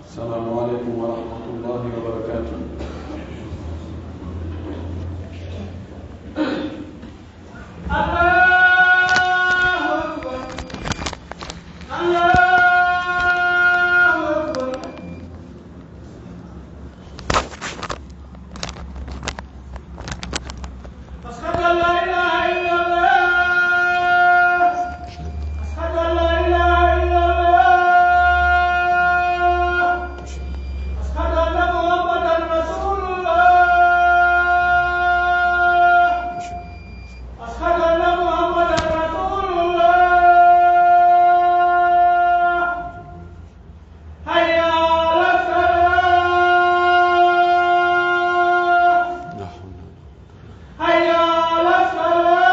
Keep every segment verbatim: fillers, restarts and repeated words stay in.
السلام عليكم ورحمة الله وبركاته. أشهد أن لا إله إلا الله. أشهد أن لا إله إلا الله. أشهد أن محمدا رسول الله. أشهد أن محمدا رسول الله. حي على الصلاة. حي على الصلاة.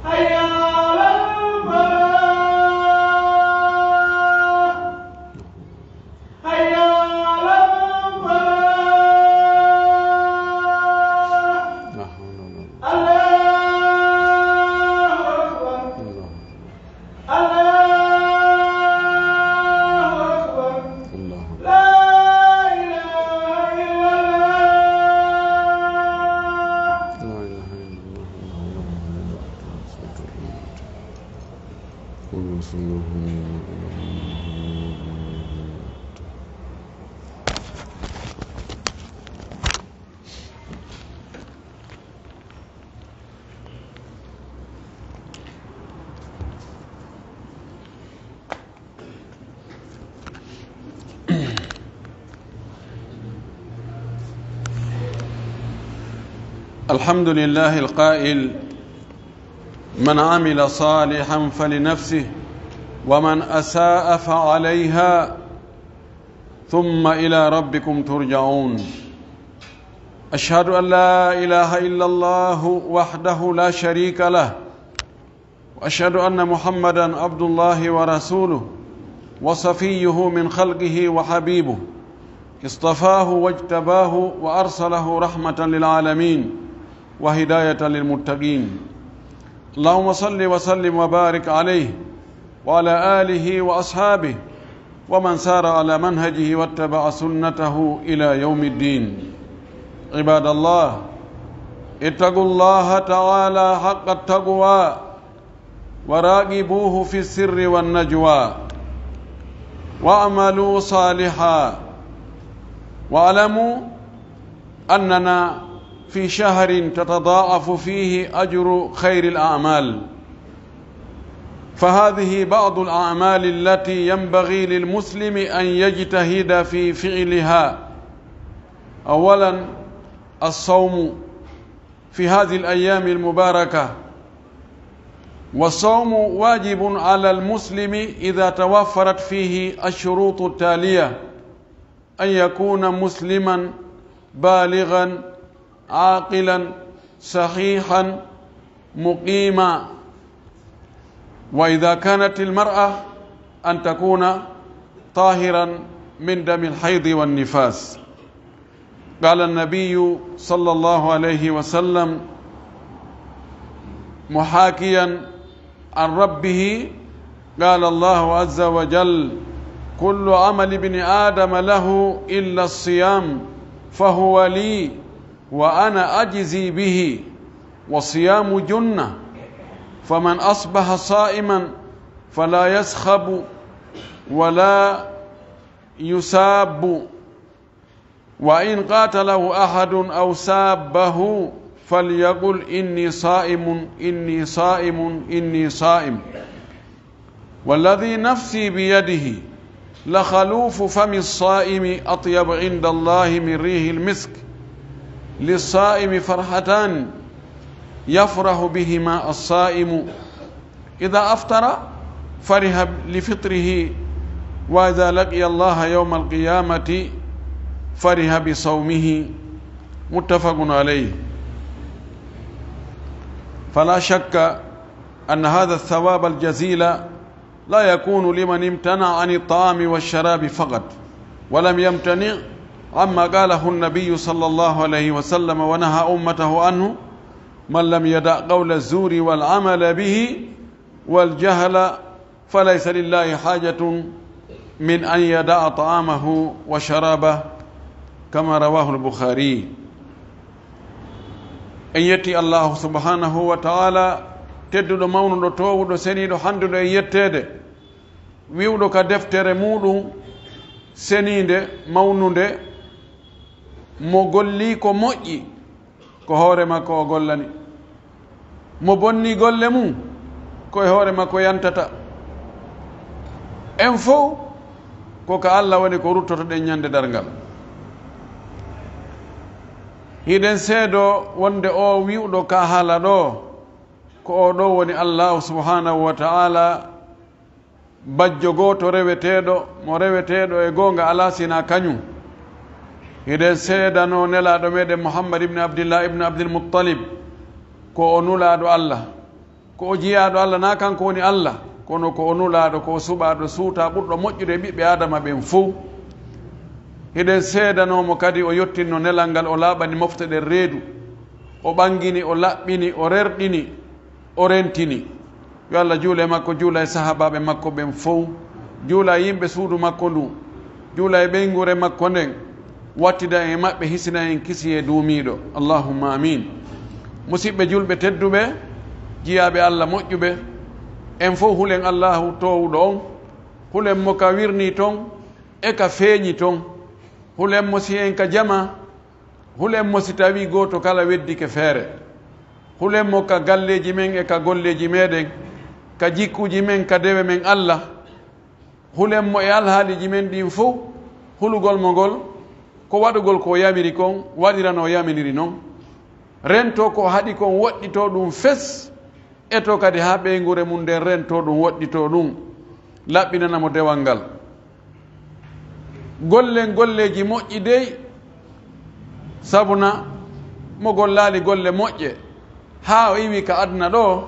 حي على الفلاح. حي على الفلاح. الله أكبر. الله أكبر. الله أكبر. الله أكبر. لا إله إلا الله. لا إله إلا الله. الحمد لله القائل: من عمل صالحا فلنفسه ومن أساء فعليها ثم إلى ربكم ترجعون. أشهد أن لا إله إلا الله وحده لا شريك له، وأشهد أن محمدا عبد الله ورسوله، وصفيه من خلقه وحبيبه، اصطفاه واجتباه وأرسله رحمة للعالمين وهداية للمتقين. اللهم صل وسلم وبارك عليه وعلى آله وأصحابه ومن سار على منهجه واتبع سنته إلى يوم الدين. عباد الله، اتقوا الله تعالى حق التقوى وراقبوه في السر والنجوى واعملوا صالحا واعلموا أننا في شهر تتضاعف فيه أجر خير الأعمال، فهذه بعض الأعمال التي ينبغي للمسلم أن يجتهد في فعلها. أولا، الصوم في هذه الأيام المباركة، والصوم واجب على المسلم إذا توفرت فيه الشروط التالية: أن يكون مسلما بالغا عاقلا صحيحا مقيما، وإذا كانت المرأة أن تكون طاهرا من دم الحيض والنفاس. قال النبي صلى الله عليه وسلم محاكيا عن ربه، قال الله عز وجل: كل عمل ابن آدم له إلا الصيام فهو لي وأنا أجزي به، والصيام جنة، فمن أصبح صائما فلا يصخب ولا يساب، وإن قاتله أحد أو سابه فليقل: إني صائم، إني صائم، إني صائم. والذي نفسي بيده لخلوف فم الصائم أطيب عند الله من ريح المسك. للصائم فرحتان يفرح بهما الصائم: إذا أفطر فرح لفطره، وإذا لقي الله يوم القيامة فرح بصومه. متفق عليه. فلا شك أن هذا الثواب الجزيل لا يكون لمن امتنع عن الطعام والشراب فقط، ولم يمتنع عما قاله النبي صلى الله عليه وسلم ونهى أمته عنه: من لم يدع قول الزور والعمل به والجهل فليس لله حاجة من أن يدع طعامه وشرابه، كما رواه البخاري. En yetti Allahu subhanahu wa ta'ala, tedduɗo, mawnuɗo, toowuɗo, seniiɗo, handuɗo e yetteede, wi'uɗo ka deftere muuɗum seniinde, mawnunde, mo golli ko moƴƴi, ko hoore makko o gollani. Mo bonni golle mum, ko e hoore makko yantata. En fow, ko ka Alla woni ko ruttotoɗen ɲande darngal. Hiɗen seedoo wonde oo wi'uɗo ka haala ɗoo, ko oo ɗoo woni Allaahu subhaanahu wa ta'aala, bajjo gooto reweteeɗo, mo reweteeɗo e goonga alaa sinaa kaɲum. Hiɗen seedanoo Nelaaɗo meɗen Muhammad ibn Abdillah ibn Abdil Muttalib, ko o Nulaaɗo Alla, ko o jiyaaɗo Alla, naa kanko woni Alla, kono ko o Nulaaɗo, ko o suɓaaɗo, suutaa, ɓurɗo moƴƴude e ɓiɓɓe Aadama ɓen fow. Hiɗen seedanoo mo kadi, o yottinno nelal ngal, o laaɓani mofte ɗen reedu, o ɓangini, o laɓɓini, o rerɗini, o rentini. Yo Alla juulu e makko, juula e sahaabaaɓe makko ɓen fow, juula e yimɓe suudu makko ndun, juula e ɓeynguure makko nden, wattida en e maɓɓe, hisina en kisiyee duumiiɗo. Allahumma amiin. Musiɓɓe julɓe tedduɓe, jiyaaɓe Alla moƴƴuɓe, en fow hulen Allaahu toowuɗo on, hulen mo ka wirnii ton e ka feeɲi ton, hulen mo si en ka jamaa, hulen mo si tawii gooto kala weddike feere. Hulen mo ka galleeji men e ka golleeji meɗen, ka jikkuuji men, ka dewe men Alla. Hulen mo e alhaaliiji men ɗin fow, hulugol mo ngol, ko waɗugol ko o yamiri kon, waɗira no o yaminiri non. Rentoo ko o haɗi kon, woɗɗitoo ɗun fes. Etoo kadi haa ɓeynguure mun nden, rentoo ɗun, woɗɗitoo ɗun, laɓɓinana mo dewal ngal. Gollen golleeji moƴƴi dey, sabuna mo gollaali golle moƴƴe, haa o iwi ka aduna ɗoo,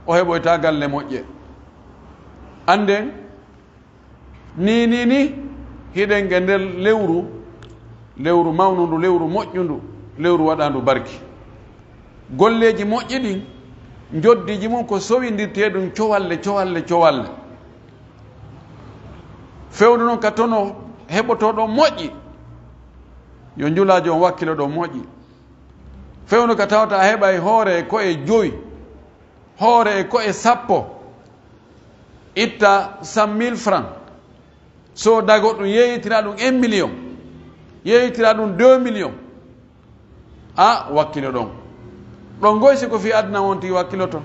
o heɓoyta galle moƴƴe. Annden, Nii, nii, nii, hiɗen e nder lewru, lewru mawnundu, lewru moƴƴundu, lewru waɗaandu barki. Golleeji moƴƴi ɗin, njoddiiji mun ko sowindirteeɗum cowalle, cowalle, cowalle. Fewndo non ka tono heɓotooɗo moƴƴi, yo njulaajo on wakkilo ɗon moƴƴi. Fewndo ka tawata a heɓay hoore e ko'e jowi, hoore e ko'e sappo, itta cent mille francs, sooda goɗɗum, yeeyitira ɗum un million, yeeyitira ɗum deux millions, a wakkilo ɗon. Ɗon goy si ko fii aduna on tigi wakkiloto.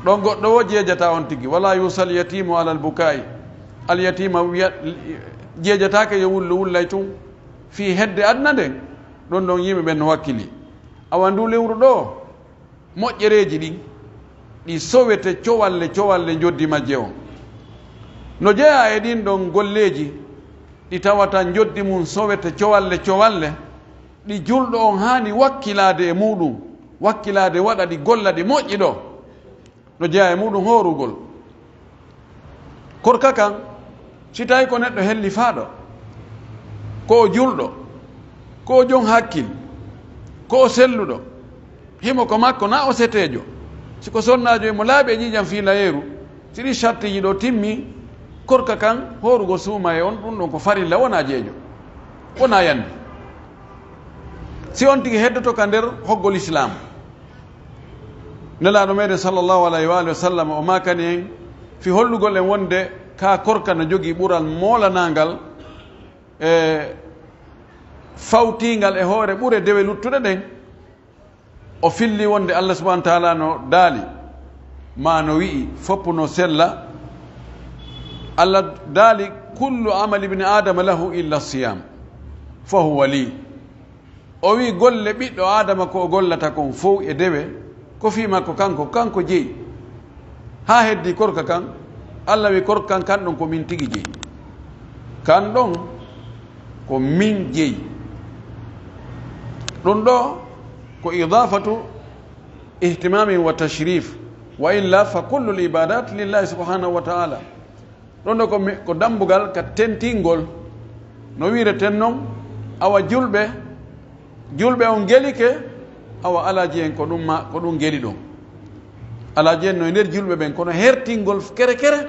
Ɗon goɗɗo woo jeejata on tigi. Wala yusal yatimu alal bukai. Al yatima wiya-, jeejataake yo wullu wullay tun. Fii hedde aduna nden, ɗon ɗon yimɓe ɓen no wakkili. Awa ndu lewru ɗoo, moƴƴereeji ɗin, ɗi sowete cowalle cowalle njoddi majje on. No jeyaa e ɗin ɗon golleeji ɗi tawata njoddi mun sowete cowalle cowalle, ɗi julɗo on haani wakkilaade e muuɗum, wakkilaade waɗa ɗi, golla ɗi moƴƴi ɗoo. No jeyaa e muuɗum hoorugol. Korka kan, si tawii ko neɗɗo hellifaaɗo, ko o julɗo, ko o jon hakkil, ko o selluɗo, himo ko makko, naa o seteejo, si ko sonnaajo, himo laaɓi e ƴiiƴam fiilayeeru, si ɗii sartiiji ɗoo timmii, korka kan hoorugol suumaye on, ɗum ɗon ko farilla, wonaa jeejo, wonaa yande. Si on tigi heddoto ka nder hoggol Islaam, Nelaaɗo meɗen sallallahu alayhi wa alihi wa sallam o maakani en fii hollugol en wonde ka korka no jogii ɓural moolanaangal e fawtiingal e hoore ɓure dewe luttuɗe ɗen. O filli wonde Allah subhanahu wa ta'ala no daali, maa no wi'i, fof no sella. Allah daali, "Kullu amali ibni Adama lahu illa siyam, fa huwa li." O wi'i, "Golle ɓiɗɗo Aadama ko o gollata kon fow e dewe, ko fii makko kanko, kanko jeyi." Haa heddii korka kan, Allah wi'i, "Korka kan, kan ɗon ko min tigi jeyi. Kan ɗon ko min jeyi." Ɗum ɗoo ko idaafatu ihtimamin wa tashrif, wa illa fa kullul ibadat lillahi subhanahu wa ta'ala. Ɗon ɗoo ko mi-, ko dambugal ka tentingol. No wi'ireten non, awa julɓe, julɓe on gelike, awa alaaji en ko ɗum ma-, ko ɗum geli ɗon. Alaaji en no e nder julɓe ɓen, kono hertingol kere kere,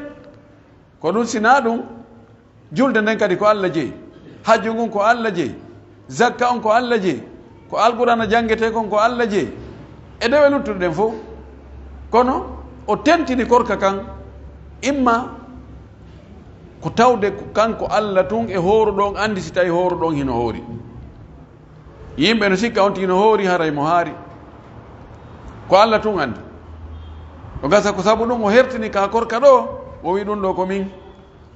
Ko ɗun, si naa ɗun, julde nden kadi ko Alla jeyi, hajju ngun ko Alla jeyi, zakka on ko Alla jeyi, ko Alqur'aana janngetee kon ko Alla jeyi, e dewe luttuɗe ɗen fow. Kono o tentini korka kan, imma ko tawde ko kanko Alla tun e hooruɗo on anndi si tawii hooruɗo on hino hoori. Yimɓe no sikka on tigi no hoori, haray mo haari. Ko Alla tun anndi. O gasa ko sabu ɗun o hertini ka korka ɗoo, o wi'i, "Ɗun ɗoo ko min."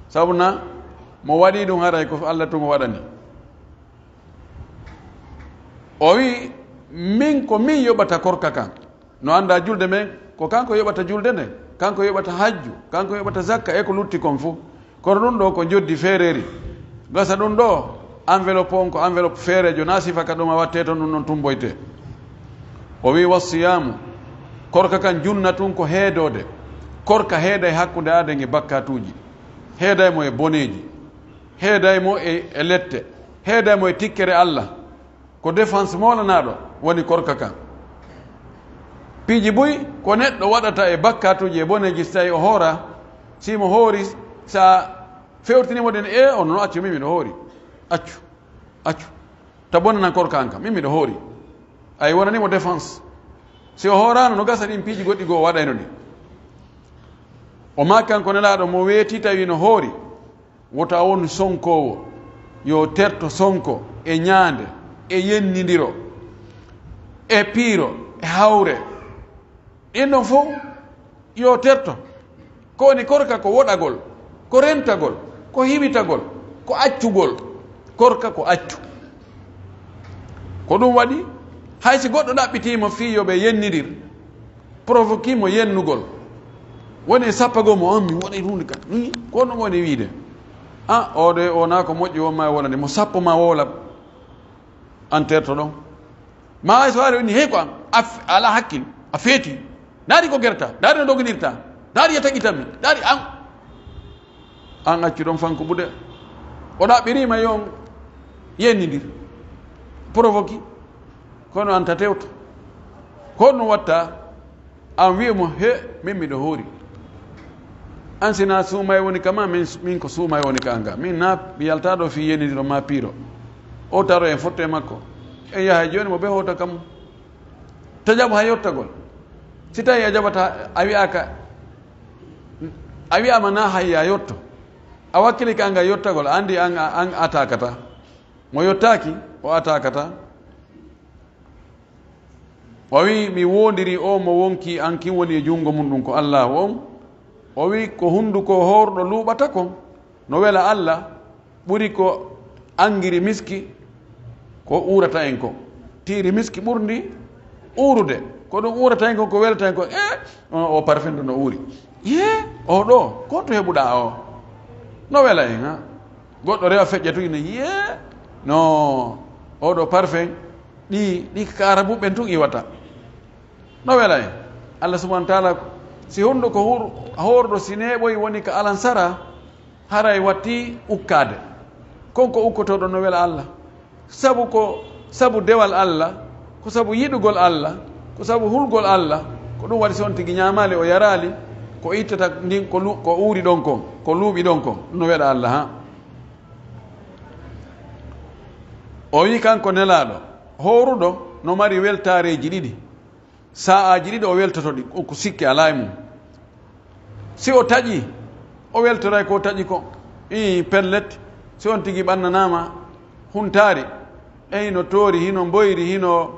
Sabu na mo waɗi ɗun, haray ko Alla tun o waɗani. O wi'i, "Min ko min yoɓata korka kan." No anndaa julde men, ko kanko yoɓata julde nden, kanko yoɓata hajju, kanko yoɓata zakka e ko lutti kon fow. Kono ɗun ɗoo ko njoddi feereeri. Gasa ɗun ɗoo, enveloppe on ko enveloppe feereejo, naa sifa ka ɗuma wattee ton, ɗun ɗon tumboytee. O wi'i, "Wa siyaamu, korka kan junna tun ko heedoode. Korka heeday hakkunde aaden e bakkaatuuji, heeday mo e boneeji, heeday mo e, e lette, heeday mo e tikkere Alla." Ko défense moolanaaɗo woni korka kan. Piiji buy ko neɗɗo waɗata e bakkaatuuji e boneeji, si tawii o hoora, si mo hoori, sa fewtini mo ɗen, "E, on no accu, min miɗo hoori. Accu, accu. Ta bonanan korka an kan, min miɗo hoori." Ay wonani mo défense. Si o hooraano, no gasa ɗin piiji goɗɗi goo o waɗayno ɗin. O maaki kanko Nelaaɗo, mo weetii tawi no hoori, wota won sonkoowo, yo terto sonko e ñaande, e yennindiro, e piiro, e hawre. Ɗin ɗon fow yo terto. Ko woni korka ko woɗagol, ko rentagol, ko hiwitagol, ko accugol. Korka ko accu. Ko ɗun waɗi, hay si goɗɗo ɗaɓɓitii mo fii yo ɓe yennindir, provoquer mo yennugol. Woni e sappagol mo, "On mi waɗay huunde kan." Hmm, ko honɗun woni wiide? "Ah, oo de, o naa ko moƴƴi, on maa wonande mo sappo maa wowla." An terto ɗon. Maa hay so ari woni, "Hey, ko an, a f-, a alaa hakkil, a feeti. Ndaari ko gerta, ndaari no doginirta, ndaari a taƴitan mi, ndaari an." An accu ɗon fanko buɗe. O ɗaɓɓiriima yo on yennindir. Provoquer. Kono an ta tewto. Ko honɗun watta? An wi'u mo, "He, min miɗo hoori. An si naa suumaye woni ka maa, min, min ko suumaye woni ka an ga. Min naa mi yaltaa ɗoo fii yennindiro maa piiro." O taro en fotto e makko. En yaha jooni mo ɓe hoota kam. Taƴa mo hay yottagol. Si tawii a jaɓataa, a wi'aaka, a wi'aama naa hay a yotto. A wakkili ka an ga yottagol, a anndi an, an a taakataa. Mo yottaaki, o ataakataa. O wi'i, "Mi woondirii on mo wonkii an kin woni e junngo mun, ɗun ko Allaahu on." O wi'i, "Ko hunduko hoorɗo luuɓata kon, no wela Alla, ɓuri ko angiri miski ko uurata en kon. Tiiri miski ɓurndi uurude, ko ɗun uurata en kon, ko welata en kon. Eh, o, o parfum ɗun no uuri. Yee, o ɗoo, ko honto heɓuɗaa o? No wela en, ha?" Goɗɗo rewa feƴƴa tun ina, "Yee, no, oo ɗoo parfum, ɗi, ɗi ka Arabu ɓen tun iwata." No wela en. Allah subhanahu wa ta'ala, si hunduko hur-, hoorɗo si neeɓoyi woni ka alansara, haray watti ukkaade. Kon ko ukkotooɗo no wela Allah. Sabu ko sabu dewal Allah, ko sabu yiɗugol Allah, ko sabu hulgol Allah, ko ɗun waɗi si on tigi ñaamaali o yaraali, ko ittata ndin ko lu-, ko uuri ɗon kon, ko luuɓi ɗon kon, no wela Allah, ha? O wi'i kanko Nelaaɗo, hooruɗo no mari weltaareeji ɗiɗi. Sa'aaji ɗiɗi o weltoto ɗi, ko sikke alaa e mun. Si o taƴii, o weltoray ko o taƴi kon. Ii, pellet, si on tigi ɓannanaama huntaari, e hino toori, hino mboyri, hino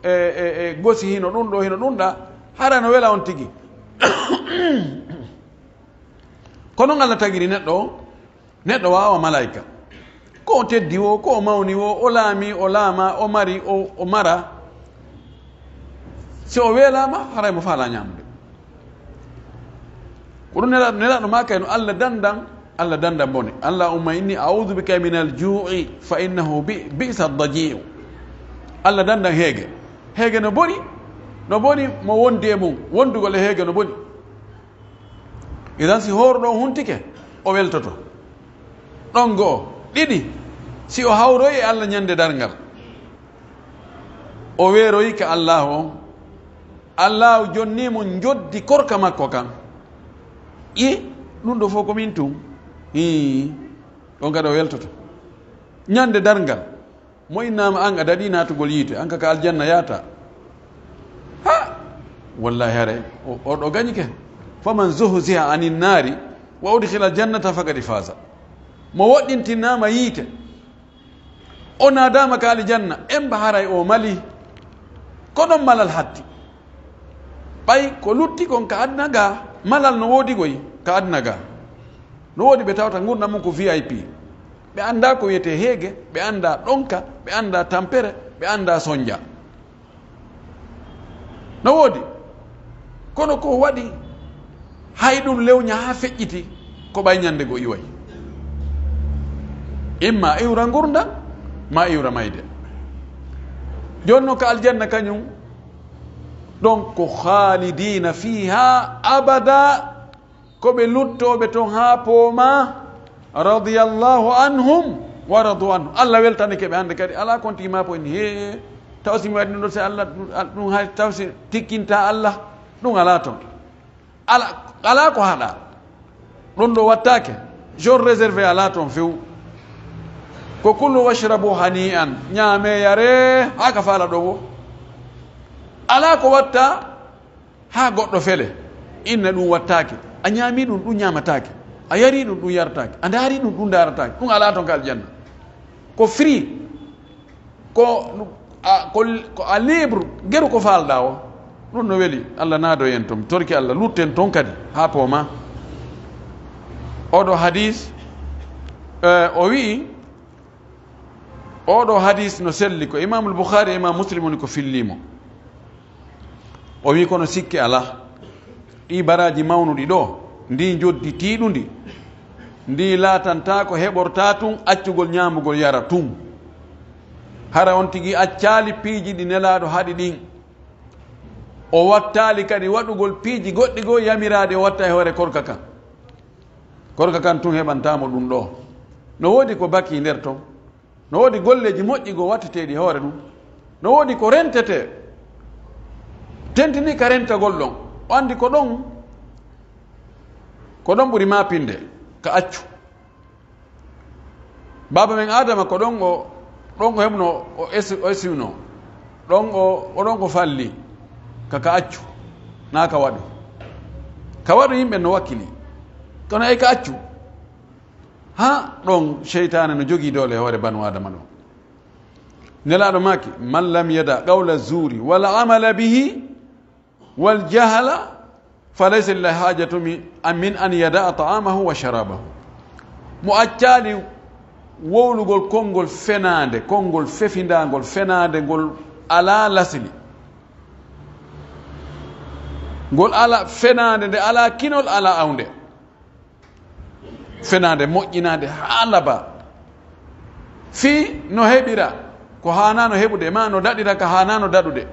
e, e, e gosi, hino ɗun ɗoo, hino ɗun ɗaa, hara no wela on tigi. Ko non Allah tagiri neɗɗo on. Neɗɗo waawa malaa'ika. Ko o teddi woo, ko o mawni woo, o laami, o laama, o mari, o, o mara. Si o weelaama, haray mo faalaa ñaamude. Ko ɗun Nelaaɗo, Nelaaɗo maakay no Allah dandan, Allah dandan bone. "Allahumma inni a'udhu bika minal juu'i fa innahu bi-, bi'sa daji'u." Allah dandan heege. Heege no boni, no boni mo wondi e mun. Wondugol e heege no boni. Idan, si hoorɗo on huntike, o weltoto. Ɗon go'o. Ɗiɗi, si o hawroyi e Allah ñande darngal, o weeroyi ka Allaahu on, Allaahu jonnii mo njoddi korka makko kan. Ƴe, ɗun ɗoo fow ko min tun. Hii, ɗon kadi o weltoto. Ñande darngal, mo innaama an a daɗii naatugol yiite, an ka ka aljanna yaata. Ha! Wallahi haray, o, o ɗo gañike. Faman zuhziha anin naari wa udkhila aljannata faqad faza. Mo woɗɗintinaama yiite, o naadaama ka aljanna, emba haray o mali. Ko ɗon malal hatti. Ɓay ko lutti kon ka aduna ga, malal no woodi goy ka aduna ga. No woodi ɓe tawata ngurndan mun ko V I P. Ɓe anndaa ko wi'etee heege, ɓe anndaa ɗonka, ɓe anndaa tampere, ɓe anndaa sonja. No woodi. Kono ko waɗi hay ɗun lewña haa feƴƴiti, ko ɓay ñande goo iway. Imma iwra ngurndan, ma iwra mayde. Jooni non ka aljanna kañun, ɗon ko khalidina fiha abada, ko ɓe luttooɓe ton haa poomaa, radiyallahu anhum wa radu anhu. Allah weltanike ɓe hande kadi, alaa kon tigi maa pooyni, hee, taw si mi waɗi ɗun ɗoo, si Allah, ɗun, ɗun hay taw si tikkinta Allah, ɗun alaa ton. Ala, alaa ko haɗaa. Ɗun ɗoo wattaake. Zone réservé alaa ton few. Ko kulu washrabu hani'an. Ñaamee, yaree, haa ka faala ɗoo woo. Alaa ko watta haa goɗɗo fele. Inna ɗun wattaake. A ñaamii ɗun, ɗun ñaamataake. A yarii ɗun, ɗun yarataake. A ndaarii ɗun, ɗun ndaarataake. Ɗun alaa ton ka aljanna. Ko free. Ko a, ko, ko a libre, geru ko faalɗaa o. Ɗun no weli. Allah naado en ton. Mi torike Allah, lutten ton kadi, haa poomaa. Oɗo hadis, eh, o wi'i, oɗo hadis no selli, ko Imamul Bukhari e Imam Muslim woni ko fillii mo. O wi'i, kono sikke alaa, ɗii baraaji mawnuɗi ɗoo, ndii njoddi tiiɗundi, ndii laatantaako heɓortaa tun accugol ñaamugol yara tun. Hara on tigi accaali piiji ɗi Nelaaɗo haɗi ɗin. O wattaali kadi waɗugol piiji goɗɗi goo yamiraaɗi o watta e hoore korka kan. Korka kan tun heɓantaa mo ɗun ɗoo. No woodi ko bakii nder ton. No woodi golleeji moƴƴi goo watteteeɗi e hoore ɗun. No woodi ko rentetee. Tentinii ka rentagol ɗon. O anndi ko ɗon, ko ɗon ɓuri maapinde ka accu. Baaba men Aadama ko ɗon o, ɗon o heɓno, o es-, o esiwno. Ɗon o, o ɗon o falli ka, ka accu, naa ka waɗu. Ka waɗu yimɓe no wakkili. Kono e ka accu. Ha ɗon seytaane no jogii doole e hoore banu Aadama ɗon. Nelaaɗo maaki, "Man lam yada qawla zuuri wal amala bihi wal jahala, fa laysa lillahi haajatu min, min an yada ta'amahu wa sharabahu." Mo accaali wowlugol konngol fenaande, konngol fefindaangol, fenaande ngol alaa lasili. Ngol alaa fenaande, nde alaa kinol, alaa awnde. Fenaande moƴƴinaande haa labaa. Fii no heɓira ko haanaano heɓude, maa no daɗira ka haanaano daɗude.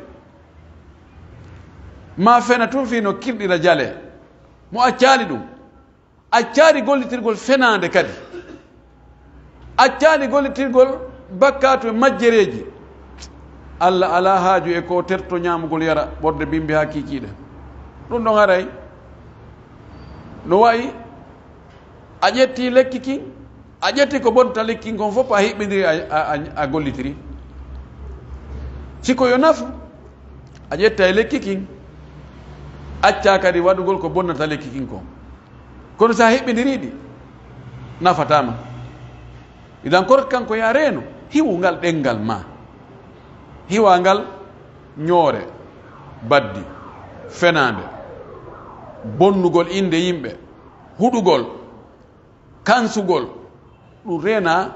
Maa fena tun fii no kirɗira jale. Mo accaali ɗun. Accaali gollitirgol fenaande kadi. Accaali gollitirgol bakkaatu e majjereeji. Alla alaa haaju e ko terto ñaamugol yara ɓorde bimbi haa kiikiiɗe. Ɗun ɗon haray no wa'i a ƴetti lekki kin, a ƴetti ko bonta lekki kin kon fof, a hiɓɓindiri, a, a, a, a gollitiri. Si ko yo nafu, a ƴetta e lekki kin, accaa kadi waɗugol ko bonnata lekki kin kon. Kono si a hiɓɓindirii ɗi, nafataa ma. Idan korka kan ko yo a reeno, hiwu ngal ɗenngal maa. Hiwaa ngal ñoore, baddi, fenaande, bonnugol innde yimɓe, huɗugol, kansugol, ɗun reenaa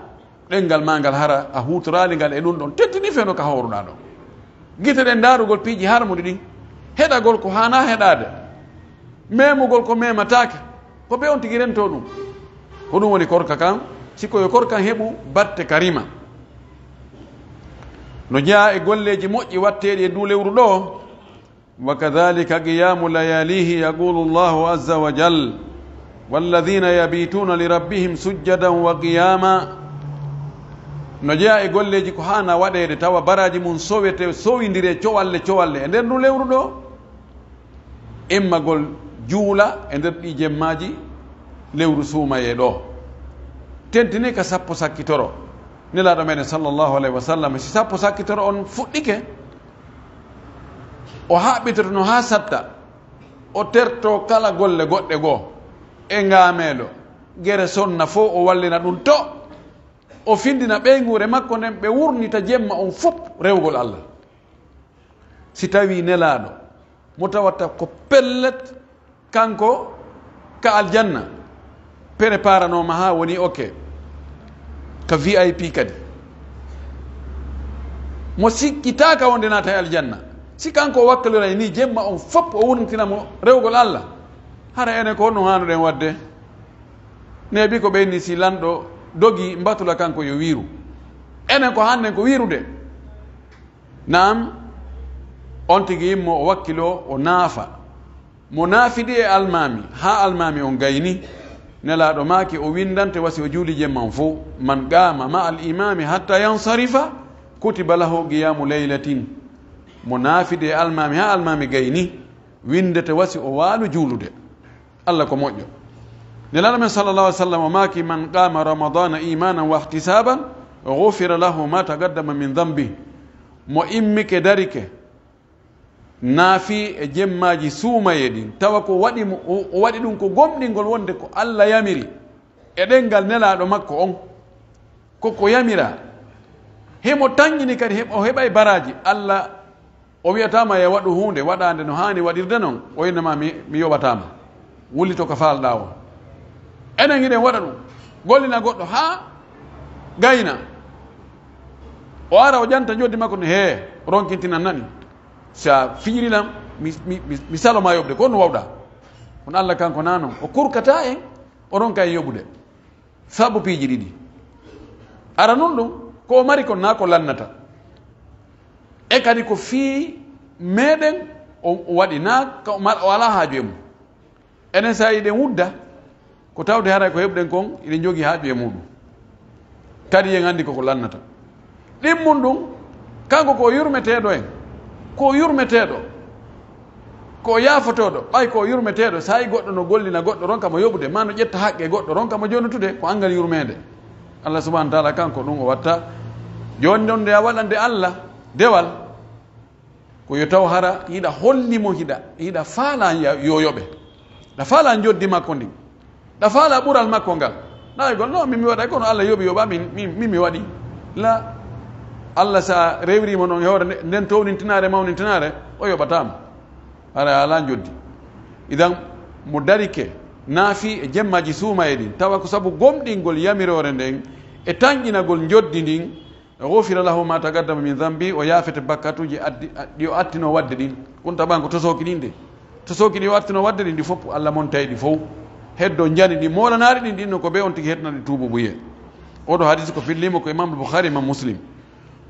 ɗenngal maa ngal, hara a huutoraali ngal e ɗun ɗon. Teddinii feno ka hooruɗaa ɗon. Gite ɗen ndaarugol piiji harmuɗi ɗin, heɗagol ko haanaa heɗaade, memugol ko memataake, ko bee on tigi rentoo ɗun. Ko ɗun woni korka kan, si ko yo korka kan heɓu batte ka rima. No jeyaa e golleeji moƴƴi watteeɗi e nduu lewru ɗoo, وكذلك قيام لياليه، يقول الله عز وجل: والذين يبيتون لربهم سجدا وقياما. No jeyaa e golleeji ko haana waɗeede tawa baraaji mun sowete, sowindire cowalle cowalle e nder nduu lewru ɗoo. Immagol juula e nder ɗii jemmaaji lewru suumayee ɗoo. Tentinii ka sappo sakkitoro. Nelaaɗo meɗen sallallahu alayhi wa sallam, si sappo sakkitoro on fuɗɗike, o haɓɓitotono haa satta, o terto kala golle goɗɗe goo, e ngaameelo, gere sonna fow o wallina ɗum to, o findina ɓeynguure makko nden, ɓe wurnita jemma on fow rewugol Allah. Si tawii Nelaaɗo mo tawata ko pellet, kanko ka aljanna, preparanooma haa woni ok, ka V I P kadi. Mo sikkitaaka wonde naata e aljanna. Si kanko o wakkiloray ni jemma on fow o wurnitina mo rewugol Allah, hara enen ko honno haanuɗen waɗde? Neeɓi ko ɓeyni si lanɗo dogi mbatula kanko yo wiiru. Enen ko hannden ko wiirude. Naam, on tigi immo o wakkiloo, o naafa. Mo naafidi e almaami, haa almaami on gayni, Nelaaɗo maaki o windante wa si o juuli jemma on fow, "Man qaama ma al imaami hatta yansarifa, kutiba lahu qiyaamu laylatin." Mo naafidi e almaami, haa almaami gayni, windete wa si o waalu juulude. Allah ko moƴƴo. Nelaaɗo men sallallahu alaihi wasallam o maaki, "Man qaama Ramadaana iimaanan wa ihtisaaban, ghufira lahu ma taqaddama min dhanbi." Mo immike darike, naafi e jemmaaji suumaye ɗin, tawa ko waɗi mo, o, o waɗi ɗum ko gomɗingol wonde ko Allah yamiri e ɗenngal Nelaaɗo makko on, ko ko yamira. Himo tanƴini kadi, he-, o heɓay baraaji. Allah O wi'ataa ma, "Yo waɗu huunde waɗaande no haani waɗirde non." O innama, "Mi, mi yoɓataa ma. Wullito ka faalɗaa won." Enen hiɗen waɗa ɗum. Gollina goɗɗo haa gayna. O ara, o ƴanta njoɓdi makko ni, "Hee, ronkintinan nani. Si a fijirii lan, mi, mi, mi, mi salo ma yoɓde. Ko honɗum wawɗaa?" Kono Allah kanko naa non. O kurkataa en, o ronka en yoɓude. Sabu piiji ɗiɗi. Aranun ɗum, ko o mari kon naa ko lannata. E kadi ko fii meɗen o, o waɗi, naa ka o mar-, o alaa haaju e mum. Enen, so a yiɗi en wudda, ko tawde haray ko heɓuɗen kon, eɗen jogii haaju e muɗum. Kadi en anndi ko ko lannata. Ɗimmun ɗum, kanko ko o yurmeteeɗo en, ko o yurmeteeɗo, ko o yaafotooɗo, ɓay ko o yurmeteeɗo, saa'i goɗɗo no gollina goɗɗo, ronka mo yoɓude, maa no ƴetta haqqe goɗɗo, ronka mo jonutude, ko anngal yurmeende. Allah subhanahu wa ta'ala kanko ɗum o watta. Jooni non nde a waɗande Allah dewal, ko yo taw hara hiɗa holli mo, hiɗa, hiɗa faalaa ya-, yo yoɓe. Hiɗa faalaa njoddi makko ndin. Hiɗa faalaa ɓural makko ngal. Naa e gol, "Non, min mi waɗay, kono Allah yoɓi, yoɓa, min, min, min mi waɗi." La, Allah sa rewri mo non e hoore nde-, nden townintinare, mawnintinare, o yoɓataa mo. Hara a alaa njoddi. Idan, mo darike, naafi e jemmaaji suumaye ɗin, tawa ko sabu gomɗingol yamiroore nden e tanƴinagol njoddi ndin, "Ghufira lahu ma taqaddama min dhanbi", o yaafete bakkatuuji addi-, ɗi o attinoo waɗde ɗin. Kun taɓan ko tosooki ɗin de. Tosooki ɗi o attinoo waɗde ɗin, ɗi fof Allah montay ɗi fof. Heddo njani ɗi moolanaari ɗin, ɗin no ko ɓe on tigi hetnani tuubu buye. Oɗo hadis ko fillimo ko Imam Bukhari, Imam Muslim.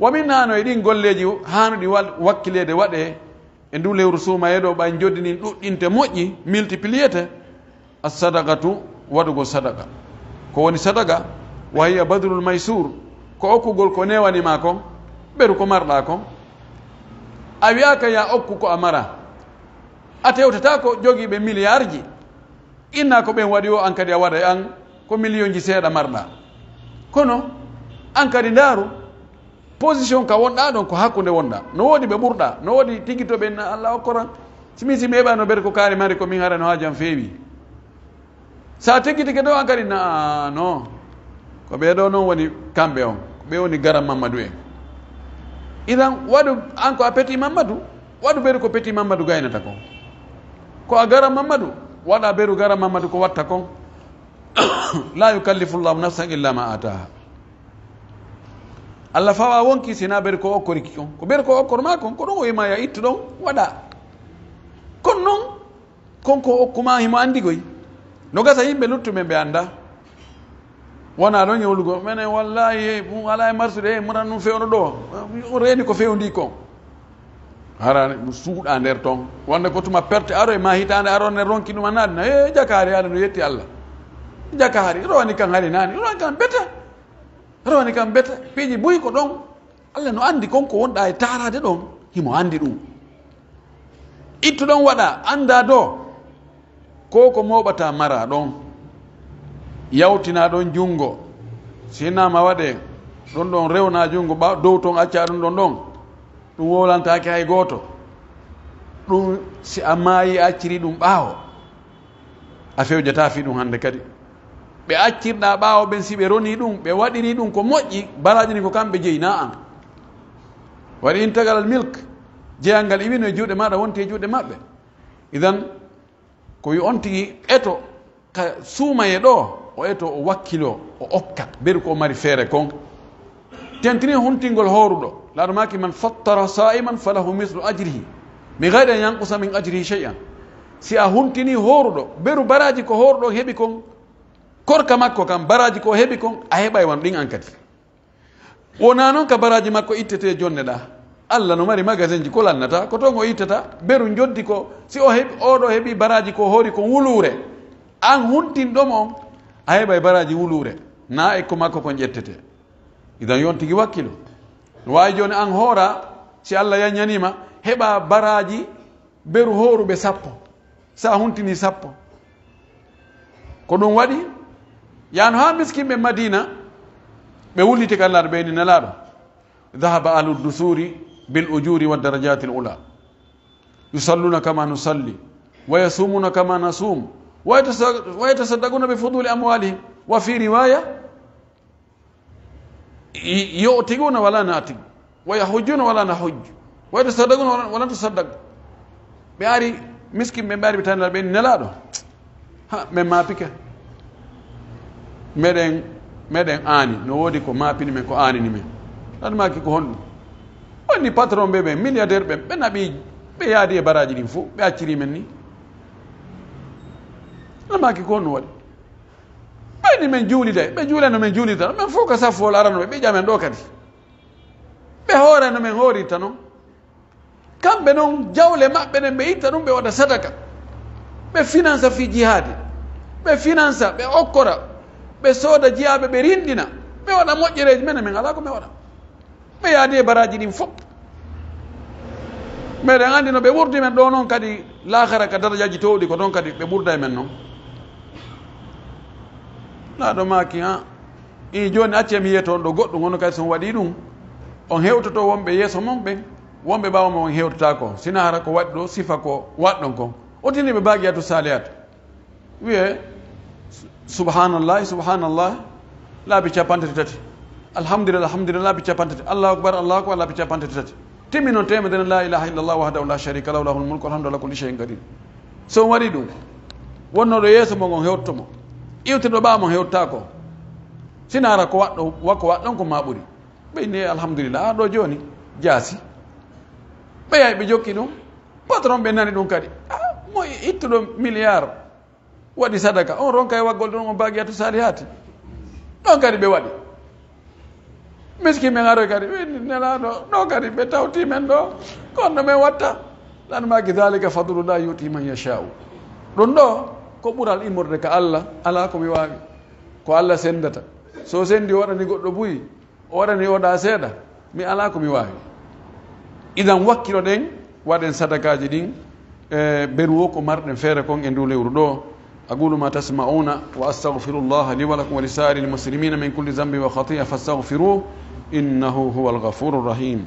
Wa min hano e ɗin golleeji haanuɗi wal-, wakkileede waɗe e ndu lewru suumaye ɗo, ɓay njoddi ndin ɗuɗɗinte moƴƴi, multipliete. As-sadaqatu, waɗugol sadaqa. Ko woni sadaqa? Wa hiya badlul maysur, ko okkugol ko newani ma kon, ɓeru ko marɗa kon. A wi'aaka ya okku ko a mara. A tewtata ko jogiiɓe miliyaarji. Inna ko ɓen waɗi o, an kadi a waɗay an ko miliyonji seeɗa marɗa. Kono an kadi ndaaru, position ka wonɗaa ɗon, ko hakkunde wonɗaa. No woodi ɓe ɓurɗaa, no woodi tigi to ɓen na Allah okkoran. Si min, si mi heɓano ɓe ko kaari mari ko min, hara no haaju an feewi. Sa teggitike ɗo, an kadi na, no. Ko ɓee ɗo non woni kamɓe on. Ko ɓe woni garan Mammadu en. Idan waɗu an ko a peti Mammadu, waɗu ɓe ko peti Mammadu gaynata kon. Ko a garan Mammadu, waɗa ɓe garan Mammadu ko watta kon. La yukallifu Allahu nafsan illa ma ataha. Allah fawa wonki sina ɓe ko okkoriki kon. Ko ɓe ko okkor ma kon, ko ɗon o yima ya ittu ɗon, waɗa. Kon non, kon ko okku ma himo andi goy. No gasa yimɓe luttu ɓe ɓe anda. Wona ɗon yewlugo, menen wallahi, eh, ɗum alaa e marsude, eh, muran ɗum fewno ɗo. Ɗum reeni ko fewndi kon. Hara ɗum suuɗa nder ton. Wonde ko tuma perte aro e ma hitaande aro ne ronki ɗum a naɗina. Eh, jakaari, Alla no yetti Alla. Jakaari, rowani kan hari naani. Rowani kan bete. Rowani kan bete. Piiji buy ko ɗon. Alla no andi kon ko wonɗa e taaraade ɗon. Himo andi ɗum. Ittu ɗon waɗa, anda do. Ko ko mooɓata mara ɗon. Yawtina ɗon jungo. Si hinaa ma waɗee ɗon ɗon, rewnaa junngo ɓa-, dow ton, accaa ɗum ɗon ɗon, ɗum wowlantaake hay gooto. Ɗum, si a maayii, a accirii ɗum ɓaawo, a fewjataa fii ɗum hannde kadi. Ɓe accirɗaa ɓaawo ɓen, si ɓe ronii ɗum, ɓe waɗirii ɗum ko moƴƴi, baraaji ɗin ko kamɓe jeyi, naa an. Waɗi intagal milk, jeyal ngal iwino e juuɗe maaɗa, wonti e juuɗe maɓɓe. Idan, ko wi on tigi eto ka suumaye ɗoo, o eto, o wakkiloo, o okka, beru ko o mari feere kon. Tentini huntingol hooruɗo. Laaɗo maaki, "Man fattara saa'iman falahu mislu ajrihi, min gayri an yanqusa min ajrihi shay'an." Si a huntini hooruɗo, beru baraaji ko hooruɗo heɓi kon, korka makko kan, baraaji ko o heɓi kon, a heɓay wano ɗin an kadi. Wonaa non ka baraaji makko ittetee jonneɗaa. Alla no mari magasinji ko lannataa, ko ton o ittata, beru njoddi ko, si o heɓi, oo ɗoo heɓi baraaji ko hoori kon wuluure, an huntinɗo mo on, a heɓay baraaji wuluure, naa e ko makko kon ƴettetee. Idan yo on tigi wakkilu. No waawi jooni an hoora, si Alla yanñanii ma, heɓa baraaji beru hooruɓe sappo, si a huntinii sappo. Ko ɗum waɗi, yaano haa miskinɓe Madiina, ɓe wulliti ka Nelaaɗo, ɓe inni Nelaaɗo, "Dhahaba ahlu dusuri bil ujuri wa darajatil ula. Yusalluna kama nusalli, wa yasumuna kama nasum, wa yatasa-, wa yatasaddaquna bi fuduli amwalihim, wa fi riwaya, y-, yu'tiguna wala na'tigu, wa yahujjuna wala nahujju, wa yatasaddaquna wala, wala natasaddaq." Ɓe ari, miskin ɓe, ɓe ari, ɓe tanira ɓe, "Nelaaɗo, ha, men maapike. Meɗen, meɗen aani, no woodi ko maapini men, ko aanini men." Tan maaki, "Ko honɗum?" Woni patron ɓe ɓen, milliardaire ɓen, ɓe naɓi, ɓe yaadi e baraaji ɗin fof, ɓe acciri men ni. Tan maaki, "Ko honɗum waɗi?" Ɓayni men juuliday, ɓe juulay no men juulirta, men fof ko saffool arano ɓe, ɓe ƴamen ɗo kadi. Ɓe hooray no men hoorirta non. Kamɓe non, jawle maɓɓe ɗen, ɓe itta ɗum, ɓe waɗa sadaka. Ɓe finansa fii jihaadi. Ɓe finansa, ɓe okkora, ɓe sooda jiyaaɓe, ɓe rinɗina, ɓe waɗa moƴƴereeji. Men, men alaa ko men waɗa. Ɓe yaadi e baraaji ɗin fof. Meɗen anndi no ɓe ɓurdi men ɗo non kadi, laakara ka darajaaji toowɗi, ko ɗon kadi ɓe ɓurda e men non. Laaɗo maaki, "Ha, ii jooni, accee mi yi'oto on ɗo goɗɗum, hono kadi so on waɗii ɗum, on hewtoto wonɓe yeeso mon ɓen, wonɓe ɓaawo mon on hewtotaako, sina hara ko waɗi ɗo sifa ko waɗɗon kon." O tini ɓe baaqiyatu saalihaat. Wi'ee, "Subhaanallahi, subhaanallahi," laabi cappanɗe tati. "Alhamdulillahi, alhamdulillahi," laabi cappanɗe tati. "Allahu akbar, Allahu akbar," laabi cappanɗe tati. Timmi non teemedere, "La ilaha illallah wahdahu la sharika lahu, lahul mulku, alhamdu ala kulli shay'in qadir." So on waɗii ɗum, wonnooɗo yeeso mon on hewtoto mo, iwtirɗo ɓaawo mon hewtotaako. Sina hara ko waɗɗo, wa ko waɗɗon ko maa ɓuri. Ɓe inni, "Alhamdulillah, haa ɗo jooni, jaasi." Ɓe yahi, ɓe jokki ɗum. Patron ɓe nani ɗum kadi. "Ah, mo ittuɗo milliard waɗi sadaka, on ronka e waggol ɗum on baaqiyatu saalihaati." Ɗon kadi ɓe waɗi. Miskin men aroy kadi, ɓe inni, "Nelaaɗo, ɗo kadi ɓe tawti men ɗo, kono no men watta?" Lan maaki, "Dhalika fadlullah yu'ti man yasha'u." Ɗum ɗo ko ɓural immorde ka Allah, alaa ko mi waawi. Ko Allah sendata. So o sendi o waɗani goɗɗo buy, o waɗani oɗa seeɗa, mi alaa ko mi waawi. Idan wakkiloɗen, waɗen sadakaaji ɗin, e beru o ko marɗen feere kon e ndu lewru ɗo. أقول ما تسمعون وأستغفر الله لي ولكم ولسائر المسلمين من كل ذنب وخطيئة فاستغفروه إنه هو الغفور الرحيم.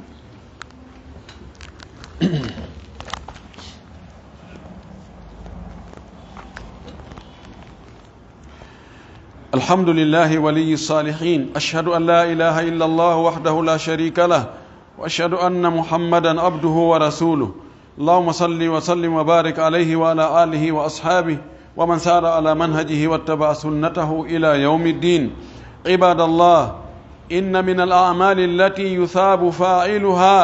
الحمد لله ولي الصالحين. أشهد أن لا إله إلا الله وحده لا شريك له، وأشهد أن محمدا عبده ورسوله. اللهم صل وسلم وبارك عليه وعلى آله وأصحابه ومن سار على منهجه واتبع سنته إلى يوم الدين. عباد الله، إن من الأعمال التي يثاب فاعلها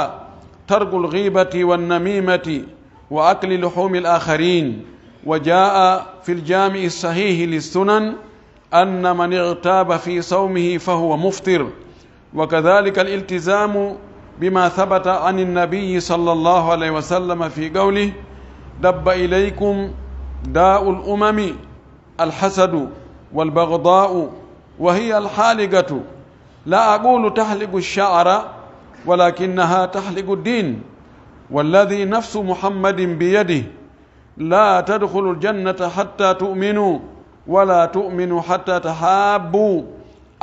ترك الغيبة والنميمة وأكل لحوم الآخرين. وجاء في الجامع الصحيح للسنن أن من اغتاب في صومه فهو مفطر، وكذلك الالتزام بما ثبت عن النبي صلى الله عليه وسلم في قوله: دب إليكم داء الأمم الحسد والبغضاء وهي الحالقة، لا أقول تحلق الشعر ولكنها تحلق الدين، والذي نفس محمد بيده لا تدخلوا الجنة حتى تؤمنوا ولا تؤمنوا حتى تحابوا.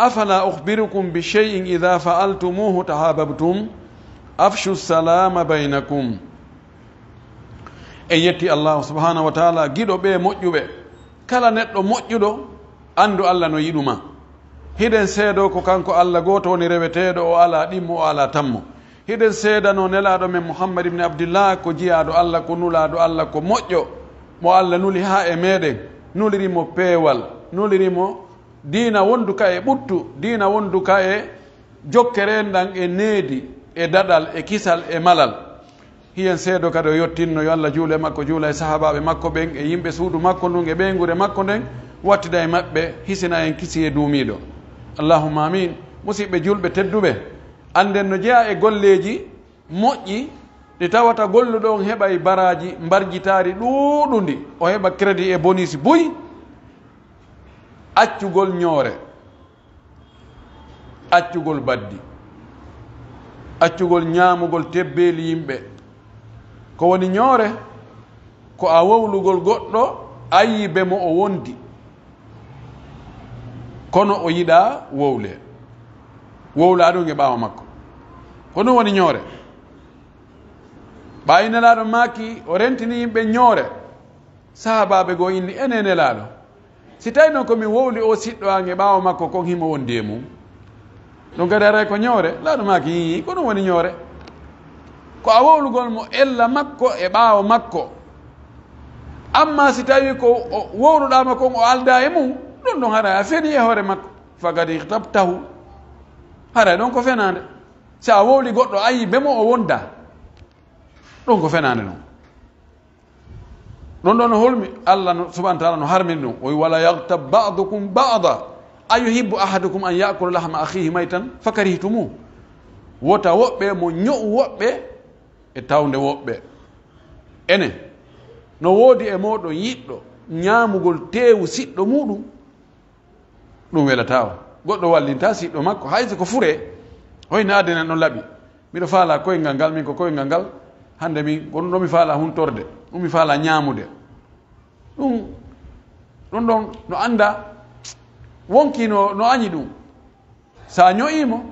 أفلا أخبركم بشيء إذا فعلتموه تحاببتم؟ أفشوا السلام بينكم. En yetti Allahu subhanahu wa ta'ala, giɗo ɓe moƴƴuɓe. Kala neɗɗo moƴƴuɗo, anndu Allah no yiɗu ma. Hiɗen seedoo ko kanko Allah gooto woni reweteeɗo, o alaa ɗimmo, o alaa tammo. Hiɗen seedanoo Nelaaɗo men Muhammad ibn Abdillah ko jiyaaɗo Allah, ko nulaaɗo Allah, ko moƴƴo, mo Allah nuli haa e meɗen, nuliri mo peewal, nuliri mo diina wondu ka e ɓuttu, diina wondu ka e jokkere ndan e needi, e daɗal, e kisal, e malal. Hiɗen seedoo kadi o yottinno, yo Allah juulu e makko, juula e sahaabaaɓe makko ɓen, e yimɓe suudu makko ndun, e ɓeynguure makko nden, wattida e maɓɓe, hisina en kisiyee duumiiɗo. Allahumma amiin. Musiɓɓe julɓe tedduɓe, annden no jeyaa e golleeji moƴƴi ɗi tawata golluɗo on heɓay baraaji mbarjitaari ɗuuɗundi, o heɓa crédit e bonus buy, accugol ñoore, accugol baddi, accugol ñaamugol tebbeeli yimɓe. Ko woni ñoore? Ko a wowlugol goɗɗo, ayibe mo o wondi, kono o yiɗaa wowle. Wowlaa ɗum e ɓaawo makko. Ko ɗum woni ñoore. Ɓaayi Nelaaɗo maaki, o rentini yimɓe ñoore. Sahaabaaɓe goo inni, "Ene Nelaaɗo, si tawi non ko min wowli o siɗɗo an e ɓaawo makko kon himo wondi e mum, ɗum kadi haray ko ñoore?" Nelaaɗo maaki, "Ii, ko ɗum woni ñoore. Ko a wowlugol mo ella makko e ɓaawo makko. Amma si tawi ko o wowluɗaa mo kon o aldaa e mum, ɗum ɗon haray a fenii e hoore makko. Fakad ightabtahu. Haray ɗon ko fenaande. Si a wowli goɗɗo, ayibe mo o wondaa, ɗum ko fenaande non." Ɗon ɗon no holmi, Allah no, subhanahu wa ta'ala no harmini ɗum. O wi, "Wala yaghtab ba'dukum ba'da. Ayuhibbu ahadukum an ya'kula lahma akhihi maytan fakarihtumuh." Wota woɓɓe mo ño'u woɓɓe e tawnde woɓɓe. Ene, no woodi e mooɗon yiɗɗo ñaamugol teewu siɗɗo muuɗum? Ɗum welataa o. Goɗɗo wallintaa siɗɗo makko, hay so ko furee. Hoyno adenen ɗon laɓi. Miɗo faalaa koyngal ngal, min ko koyngal ngal. Hannde min, ko ɗum ɗo mi faalaa huntorde. Ɗum mi faalaa ñaamude. Ɗum, ɗum ɗon no annda, wonkii no, no añi ɗum. So a ño'ii mo,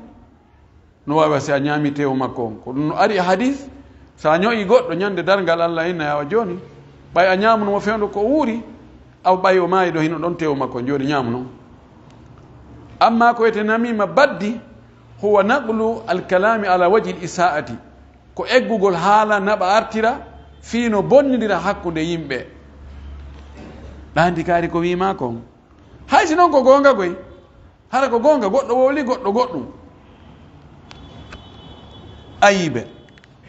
no waawi si a ñaami teewu makko on. Ko ɗum no ari e hadis, so a ño'ii goɗɗo ñande darngal Allah inna yawa jooni, ɓay a ñaamuno mo fewndo ko wuuri, aw ɓay o maayi ɗo hino ɗon teewu makko on, jooni ñaamu non. Amma ko wiyetee namiima baddi, huwa naqlu alkalaami ala wajhi al-isaa'ati, ko eggugol haala naɓa artira fii no bonnindira hakkunde yimɓe. Ɗaandi kaari ko wiimaa kon. Hay si non ko goonga koy, hara ko goonga, goɗɗo wowli goɗɗo goɗɗum. Ayibe,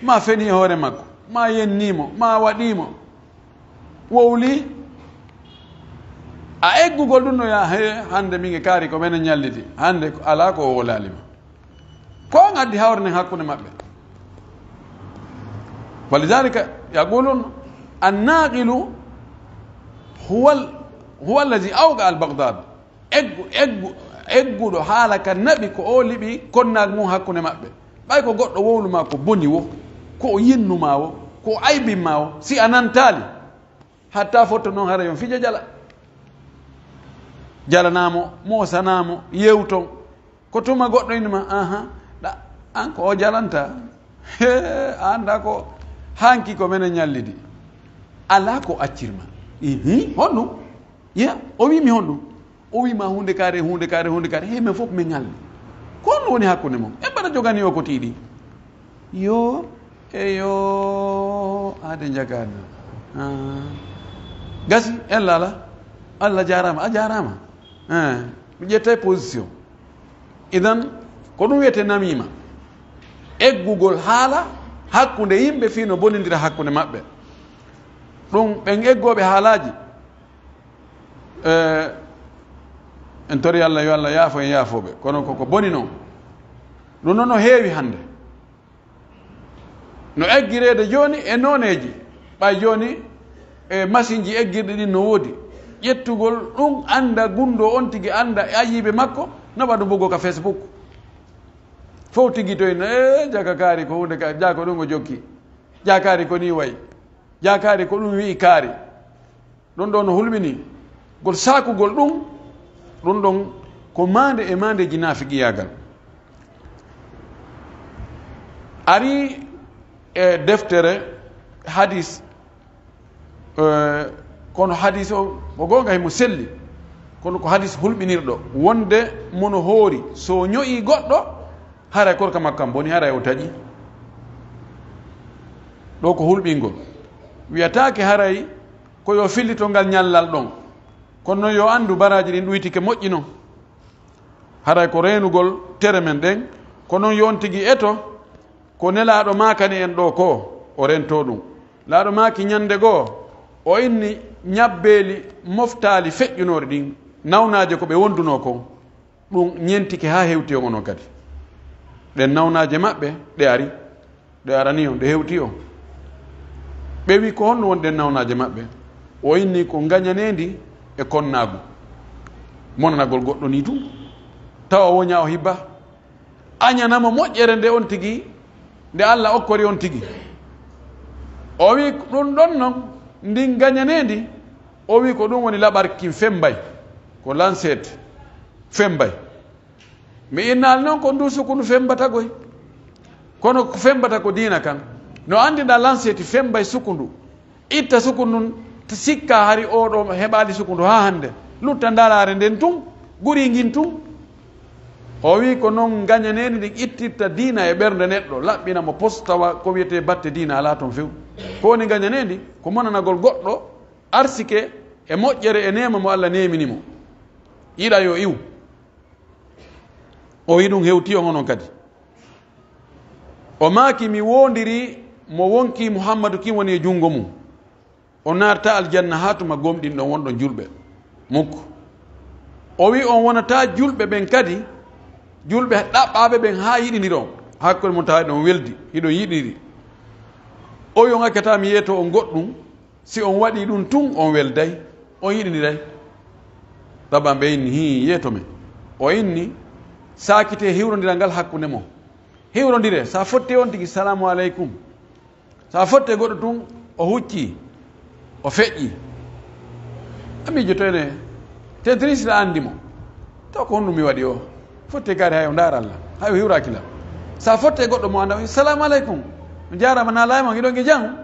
ma feni e hoore makko, ma yennii mo, ma waɗii mo. Wowli, a eggugol ɗum no yaa, "He, hannde min e kaari ko menen ñalliti, hannde ko alaa ko o wowlaali ma." Ko on addi hawre nden hakkunde maɓɓe. Walidhalika yaqulun, "Annaqilu huwa al-, huwa allazi awqa al-baghdad." Eggu-, eggu-, egguɗo haala ka naɓi ko o liɓi konnaagu mum hakkunde maɓɓe. Ɓay ko goɗɗo wowlu maa ko boni wo, ko o yennu maa wo, ko o aybin maa wo, si a nantaali, hatta fotto non hara yon fija jala. Jalanaa mo, moosanaa mo, yewton. Ko tuma goɗɗo ina ma, "Aha, ɗa, an ko o jalanta." He, a annda ko hanki ko menen ñallidi. Alaa ko accir ma. Ihi, honɗum? Ya, o wi mi honɗum? O wi ma huunde kaare, huunde kaare, huunde kaare. He, men fof men ñalli. Ko honɗum woni hakkunde mon? En mbaɗa jogani o ko tiiɗi. Yo, e yo, ade jagani. Ah. Gasi, en lala. Allah jaaraama, a jaaraama. Eh, mi ƴettay position. Idan, ko ɗum wiyetee namiima. Eggugol haala hakkunde yimɓe fii no bonindira hakkunde maɓɓe. Ɗum, ɓen eggooɓe haalaaji, eh, en tori Allah, yo Allah yaafo en yaafooɓe. Kono ko, ko boni non. Ɗum non no heewi hannde. No eggireede jooni e nooneeji, ɓay jooni e masinji eggirɗi ɗin no woodi. Ƴettugol ɗum, annda gunndoo on tigi, annda e ayiibe makko, no waɗu bugo ka Facebook. Fow tigi toy no, "Eh, jaka kaari ko huunde ka, jako ɗum o jokki. Jakaari ko nii wayi. Jakaari ko ɗum wi'i kaari." Ɗum ɗon no hulɓinii. Ngol saakugol ɗum, ɗum ɗon Ko maande e maandeeji naafiqiyaagal. Ari e deftere hadis, eh, kono hadis o, ko goonga himo selli, kono ko hadis hulɓinirɗo, wonde mono hoori, so o ño'i goɗɗo, haray korka makko kan boni, haray o taƴi. Ɗo ko hulɓingol. Wiyataake haray ko yo fillito ngal ñallal ɗon. Kono non yo anndu baraaji ɗin ɗuytike moƴƴi non. Haray ko reenugol tere men ɗen, ko non yo on tigi eto ko Nelaaɗo maakani en ɗoo koo, o rentoo ɗun. Nelaaɗo maaki ñannde goo, o inni ñabbeeli moftaali feƴƴunoori ɗin, nawnaaje ko ɓe wondunoo kon, ɗun ñentike haa hewti on onon kadi. Ɗen nawnaaje maɓɓe, ɗe ari. Ɗe arani on, ɗe hewti on. Ɓe wi'i, "Ko honno woni ɗen nawnaaje maɓɓe?" O inni, "Ko ngaɲaneendi e konnaagu." Monanagol goɗɗo nii tun, tawa o woɲaa o hibba. Aɲana mo moƴƴere nde on tigi, nde Alla okkori on tigi. O wi'i, "Ɗun ɗon non, ndin ngaɲaneendi." O wi'i, "Ko ɗun woni laɓal kin fembay, ko lancette fembay." Mi innaali non ko ndu sukundu fembata koy. Kono ko fembata ko diina kan. No anndiɗaa lancette fembay sukundu. Itta sukundu ndun, sikkaa hari oo ɗoo heɓaali sukundu haa hannde. Lutta ndaraare nden tun, gurii ngin tun. O wi'i ko non ngaɲaneendi ndin ittirta diina e ɓernde neɗɗo, laɓɓina mo pos tawa ko wi'etee batte diina alaa ton few. Ko woni ngaɲaneendi? Ko monanagol goɗɗo arsike e moƴƴere e neema mo Alla neemini mo. Yiɗa yo iwu. O wi'i ɗun hewtii on onon kadi. O maaki, "Mi woondirii mo wonkii Muhammadu kin woni e junngo mun. O naatataa aljanna haa tuma gomɗinɗon wonɗon julɓe." Mukku. O wi'i on wonataa julɓe ɓen kadi, julɓe ɗaɓɓaaɓe ɓen haa yiɗindiron. Hakkunde mon tawa hiɗon weldi, hiɗon yiɗindiri. O wi'i on accataa mi yeetoo on goɗɗun. Si on waɗii ɗun tun, on welday, on yiɗindiray. Taban ɓe inni, "Hii, yeeto men." O inni, "Saakitee hiwrondiral ngal hakkunde mon. Hiwrondiree, sa fottee on tigi, 'Salaamu aleykum.'" Sa fottee goɗɗo tun, o huccii, o feƴƴii. A miijoto ene, tentini si ɗa anndi mo. Taw ko honɗun mi waɗi o? Fottee kaari hay o ndaara la, hay o hiwraaki la. Sa fottee goɗɗo mo anndaa, "Salaamu aleykum. Mi jaaraama, na laay mon, hiɗon e jam?"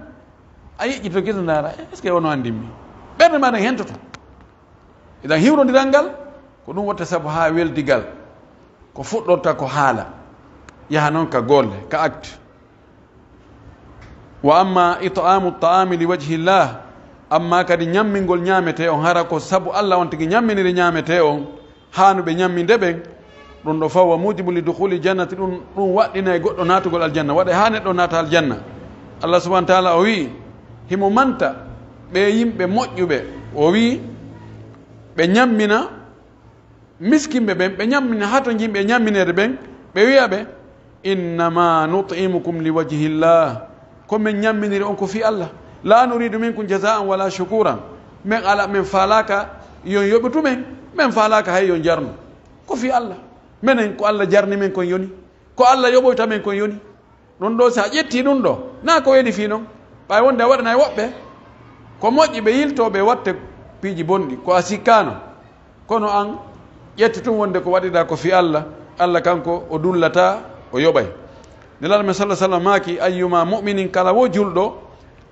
A yeƴƴito gila ndaara, "Est-ce que ono anndimmi?" Ɓernde maa nden hentoto. Idan hiwrondiral ngal, ko ɗun watta sabu haa weldigal, ko fuɗɗorta ko haala, yaha non ka golle, ka acte. Wa amma it'aamu ta'aami li wajhillah, amma kadi ɲammingol ɲaametee on, hara ko sabu Alla on tigi ɲamminiri ɲaametee on, haanuɓe ɲamminde ɓen, ɗun ɗoo faw wa mujibu li dukhuli jannati, ɗun, ɗun waɗɗinay goɗɗo naatugol aljanna, waɗay haa neɗɗo naata aljanna. Allah subhanahu wa ta'ala o wi'i, himo manta ɓe yimɓe moƴƴuɓe, o wi'i, ɓe ɲammina miskinɓe ɓen, ɓe ɲammina hatonjinɓe e ɲammineede ɓen, ɓe wi'a ɓe, "Innama nut'imukum li wajhillah." Ko men ɲamminiri on ko fii Allah. "La nuridu minkum jazaan wala shukuran." Men ala, men faalaaka yon yoɓitu men, men faalaaka hay yon jarnu. Ko fii Allah. Menen ko Allah jarni men kon yoni. Ko Allah yoɓoyta men kon yoni. Ɗun ɗoo, si a ƴettii ɗun ɗoo, naa ko weli fii non. Ɓay wonde a waɗanay woɓɓe ko moƴƴi, ɓe yiltoo ɓe watte piiji bonɗi, ko a sikkaano. Kono an, ƴettu tun wonde ko waɗiɗaa ko fii Alla, Alla kanko o dullataa, o yoɓay. Nelaaɗo men sallallaahu alayhi wa sallam maaki, "Ayyuma mu'minin, kala woo julɗo,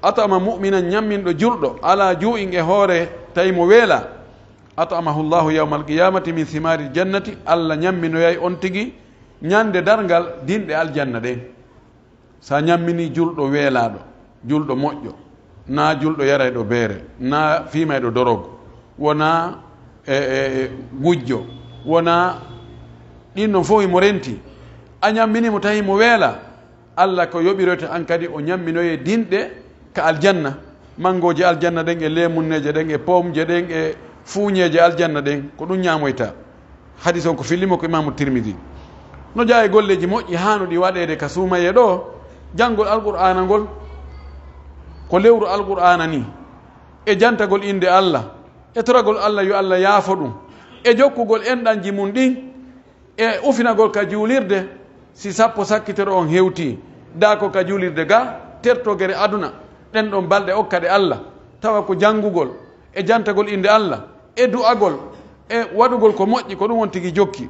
at'ama mu'minan, ɲamminɗo julɗo, alaa juu'in, e hoore tawi mo weelaa, at'amahu Allahu yawmal qiyamati min thimaaril jannati, Alla ɲamminoyay on tigi ɲande darngal dinɗe aljanna ɗen." Sa ɲamminii julɗo weelaaɗo, julɗo moƴƴo, naa julɗo yarayɗo beere, naa fiimayɗo dorog, wonaa e, e, e gujjo, wonaa ɗin ɗon fof himo renti. A ɲamminii mo tawi himo weelaa, Alla ko yoɓiroyta an kadi o ɲamminoye dinɗe ka aljanna, manngooje aljanna ɗen e leemunneeje ɗen e pomje ɗen e fuuɲeeje aljanna ɗen, ko ɗun ɲaamoyta. Hadis on ko fillimo ko Imaamu Tirmidi. No jeyaa e golleeji moƴƴi haanuɗi waɗeede ka suumayee ɗoo, janngol Alqur'aana ngol ko lewru Alqur'aana nii, e jantagol innde Alla, e toragol Alla yo Alla yaafo ɗun, e jokkugol enɗanji mun ɗin, e ufinagol ka juulirde, si sappo sakkitoro on hewtii, daako ka juulirde gaa, tertoo gere aduna, ɗen ɗon balɗe okkaɗe Alla, tawa ko janngugol, e jantagol innde Alla, e du'agol, e waɗugol ko moƴƴi, ko ɗum on tigi jokki.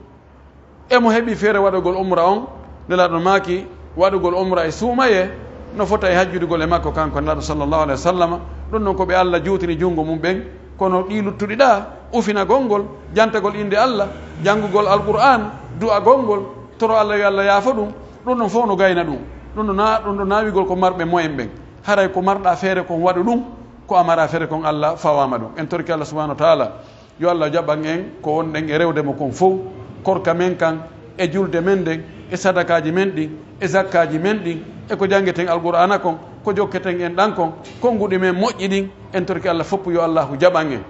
E mo heɓi feere waɗugol umra on, Nelaaɗo maaki, waɗugol umra e suumayee no fota e hajjudugol e makko kanko Nelaaɗo sallallahu alaihi wa sallama. Ɗum ɗon ko ɓe Alla juutini junngo mum ɓen, kono ɗii luttuɗi ɗaa, ufinagol ngol, jantagol innde Alla, janngugol Alqur'aan, du'agol ngol, toro Alla yo Alla yaafo ɗum, ɗum ɗon fof no gayna ɗum. Ɗum ɗo na-, ɗum ɗo naawigol ko marɓe moyen ɓen. Haray ko marɗaa feere kon waɗu ɗum, ko a maraa feere kon Alla fawaama ɗum. En torike Alla subhanahu wa taala. Yo Alla jaɓan en ko wonɗen e rewde mo kon fow, korka men kan, e julde men nden, e sadakaaji men ɗin, e zakkaaji men ɗin, e ko janngeten Alqur'aana kon, ko jokketen en ɗan kon, konnguɗi men moƴƴi ɗin. En torike Alla fow, yo Allaahu jaɓan en.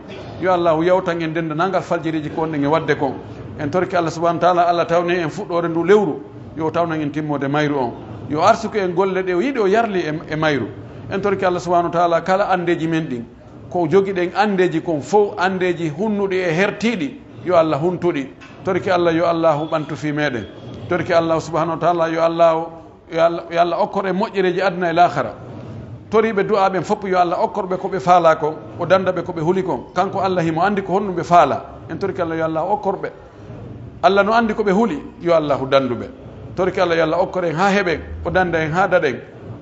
Yo Allaahu yawtan en denndaangal faljiriiji ko wonɗen e waɗde kon. En torike Alla subhanahu wa taala, Alla tawne en fuɗɗoore ndu lewru, yo tawnan en timmoode mayru on. Yo arsuku en golle ɗe o yiɗi o yarli e, e mayru. En torike Alla subhanahu wa taala kala anndeeji men ɗin, ko jogiɗen anndeeji kon fow, anndeeji hunnuɗi e hertiiɗi, yo Alla huntu ɗi. Torike Alla, yo Allaahu ɓantu fii meɗen. Torike Alla subhanahu wa taala, yo Allaahu, yo Alla, yo Alla okkor en moƴƴereeji aduna e laakara. Toriiɓe du'aa ɓen fow, yo Alla okkor ɓe ko ɓe faalaa kon, o dannda ɓe ko ɓe huli kon. Kanko Alla himo anndi ko honɗum ɓe faalaa. En torike Alla, yo Alla okkor ɓe. Alla no anndi ko ɓe huli, yo Allaahu danndu ɓe. Torike Alla, yo Alla okkor en haa heɓen, o dannda en haa daɗen,